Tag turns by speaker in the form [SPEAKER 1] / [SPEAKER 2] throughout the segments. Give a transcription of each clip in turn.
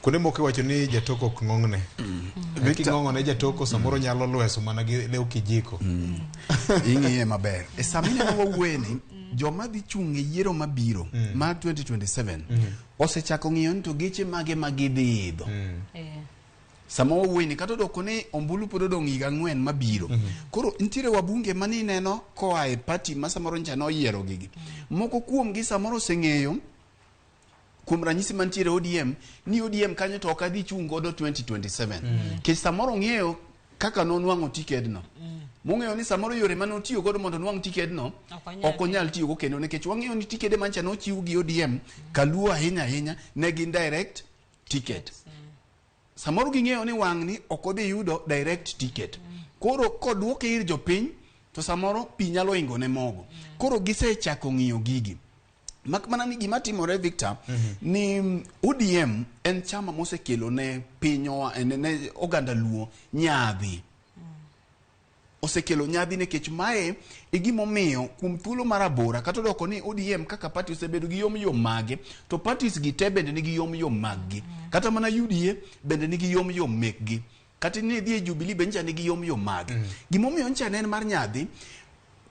[SPEAKER 1] Kuonde moko iwacho ni jatoko ok ng'ong'ne. King'ong'o ne jatoko samoro nyalo lweso mana gi lew kijiko.
[SPEAKER 2] Ing'iye maber e sama ineno wawuoyeni, joma dhi chung' e yiero mabiro mar 2027 osechako ng'iyo ni to geche mage ma gidhi idho. Sama wawuoyeni, kata odoko ni ombulu pod odong' higa 4 mabiro, koro nitiere wabunge mane ineno koa e party ma samoro ncha noyiero gigi. Moko kuomgi samoro oseng'eyo, kuom ranyisi mantiere ODM, ni ODM kanyo to ok adhi chung' godo 2027, nikech samoro ong'eyo kaka nonwang'o tikedno, mong'eyo ni samoro yore mane otiyo godo mondo onwang' tikedno
[SPEAKER 3] Ok onyal.
[SPEAKER 2] Ok onyal tiyogo kendo, nikech wang'eyo ni tikede mancha nochiw gi ODM kaluo ahinya ahinya ne gin direct ticket. Samoro ging'eyo ni wang'ni ok odhi yudo direct ticket, koro koduoke ir jopiny to samoro pi nyalo ingo ne mogo. Koro gisechako ng'iyo gigi. Mak mana ni gima timore, Victor, ni ODM en chama mosekelo ne piny ne oganda Luo nyadhi. Osekelo nyadhi nikech mae e gimomiyo kuom thuolo mar abora, kata odoko ni ODM kaka party osebedo gi yom yom mage, to parties gi te bende nigi yom yom mag gi. Kata mana UDA bende nigi yom yom mekgi, kata ni idhi e Jubilee be ncha nigi yom yom mage. Gimomiyo ncha ne en mar nyadhi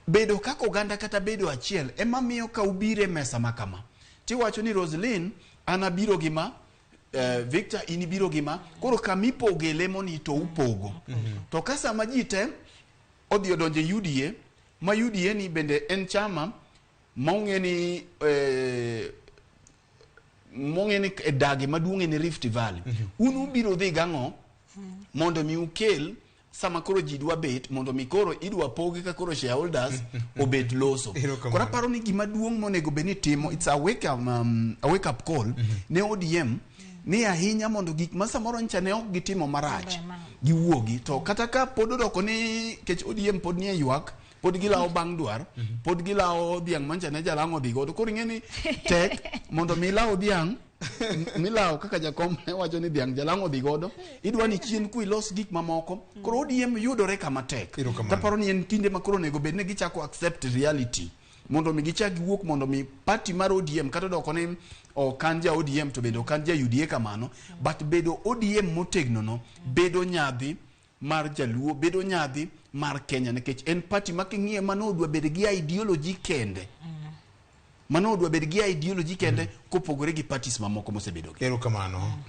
[SPEAKER 2] bedo kaka oganda kata bedo achiel ema miyo ka ubiro e mesa ma kama tiwacho ni Roslyn, an abiro gi ma, Victor, in ibiro gi ma, koro kama ipoge lemoni to upogo. To ka sama ji te odhi odonjo e UDA, ma UDA ni bende en chama ma ong'e ni mong'e ni e dage maduong' en Rift Valley, un ubiro dhi gang'o mondo mi ukel sama koro ji dwa bet mondo mi koro idwa pogi ka koro shareholders obet loso?
[SPEAKER 1] Erokamano.
[SPEAKER 2] Koro aparo ni gima duong' monego bed ni timo, it's a wake up call ne ODM ni ahinya mondo gik ma samoro ncha ne ok gitimo marach giwuogi. To kata ka pod odoko ni kech ODM pod nie ywak, pod gilawo bang' dwar, pod gilawo dhiang' mancha ne jalang'o dhi godo. Koro ing'e ni tek mondo mi ilaw dhiang' milawo kaka jakom ne wacho ni dhiang' jalang'o dhi godo, idwa ni chien ku ilos gik mamoko. Koro ODM yudore kama tek.
[SPEAKER 1] Erokamano.
[SPEAKER 2] Taparo ni en kinde ma koro onego bed ni gichako accept reality mondo mi gichak giwuok, mondo mi party mar ODM, kata odoko ni ok an ja ODM to bende ok an ja UDA kamano, but bedo ODM motegno no bedo nyadhi mar jaluo, bedo nyadhi mar Kenya, nikech en party ma king'iye mano odwa bedo gi ideology kende, mano odwa bedo gi ideology kende kopogore gi parties mamoko mosebedo gi.
[SPEAKER 1] Erokamano.